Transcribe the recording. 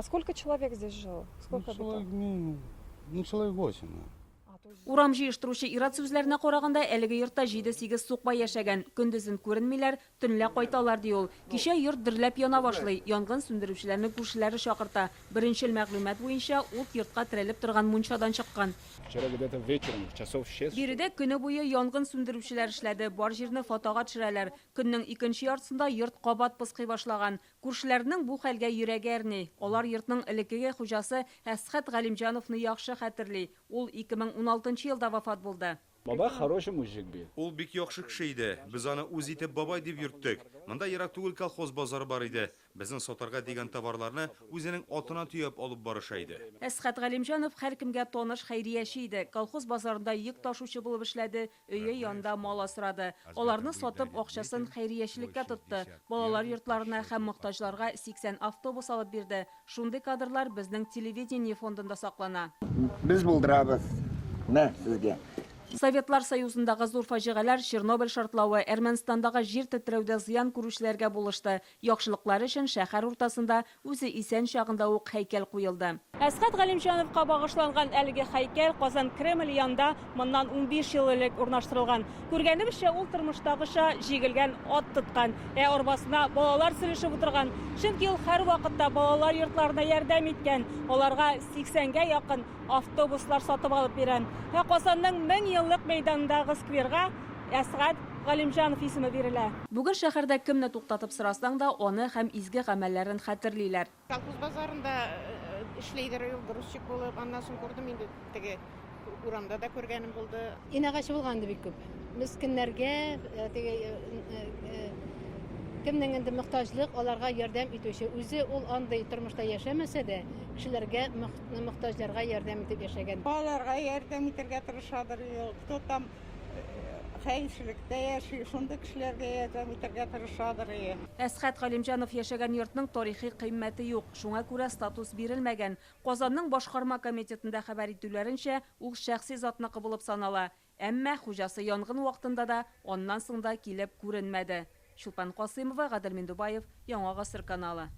сколько человек здесь жило? Сколько Ну, обитало? человек, минимум, ну, человек 8, наверное. А, то есть Урам җыештыручы ир-ат сүзләренә караганда, әлеге йортта 7-8 сукбай яшәгән. Көндезен күренмиләр, төнлә кайталар, ди ул. Кичә йорт дөрләп яна башлый. Янгын сүндерүчеләрне күршеләре чакырта. Беренчел мәгълүмат буенча, ут йортка терәлеп торган мунчадан чыккан. Вчера где-то вечером, часов в 6. Биредә көне буе янгын сүндерүчеләр эшләде, бар җирне фотога төшерәләр. Көннең икенче яртысында йорт кабат пыскый башлаган. Күршеләрнең бу хәлгә йөрәге әрни. Алар йортның элеккеге хуҗасы Әсхәт Галимҗановны яхшы хәтерли. Ул 2016 елда вафат булды. Бабай хороший мужик был. Ул бик яхшы кеше иде. Без аны үз итеп бабай дип йөрттек. Монда ерак түгел колхоз базары бар иде. Безнең сатарга дигән товарларны үзенең атына төяп алып барыша иде. Әсхәт Галимҗанов һәркемгә таныш хәйрияче иде. Колхоз базарында йөк ташучы булып эшләде, өе янында мал асрады. Аларны сатып, акчасын хәйриячелеккә тотты. Балалар йортларына һәм мохтаҗларга 80 автобус алып бирде. Шундый кадрлар безнең телевидение фондында саклана. Без булдырабыз. Мә сезгә. Советлар Союзындагы зур фаҗигаләр, Чернобыль шартлавы, Әрмәнстандагы җир тетрәүдә зыян күрүчеләргә булышты. Яхшылыклары өчен шәһәр уртасында үзе исән чагында ук һәйкәл куелды. Әсхәт Галимҗановка багышланган әлеге һәйкәл Казан Кремле янында моннан 15 ел элек урнаштырылган. Күргәнебезчә, ул тормыштагыча җигелгән ат тоткан, ә арбасына балалар сөлешеп утырган. Чөнки ул һәрвакытта балалар йортларына ярдәм иткән, аларга 80гә якын автобуслар сатып алып биргән. Ә Казанның 1000 еллык мәйданындагы скверга Әсгать Галимҗанов исеме бирелә. Бүген шәһәрдә кемне туктатып сорасаң да, аны һәм изге гамәлләрен хәтерлиләр. Колхоз базарында эшлидер ул, грузчик булып. Аннан соң күрдем инде, теге урамда да күргәнем булды. Инагачы булган инде бик күп. Мескеннәргә, теге кемнең инде мохтаҗлык, аларга ярдәм итүче. Үзе ул андый тормышта яшәмәсә дә, кешеләргә, мохтаҗларга ярдәм итеп яшәгән. Балаларга ярдәм итәргә тырышадыр ул. Кто там хәерчелектә яши, шундый кешеләргә ярдәм итәргә тырышадыр. Әсхәт Галимҗанов яшәгән йортның тарихи кыйммәте юк, шуңа күрә статус бирелмәгән. Казанның башкарма комитетында хәбәр итүләренчә, ул шәхси затныкы булып санала. Әмма хуҗасы янгын вакытында да, аннан соң да килеп күренмәде. Чулпан Касыймова, Гадел Миндубаев, Яңа Гасыр каналы.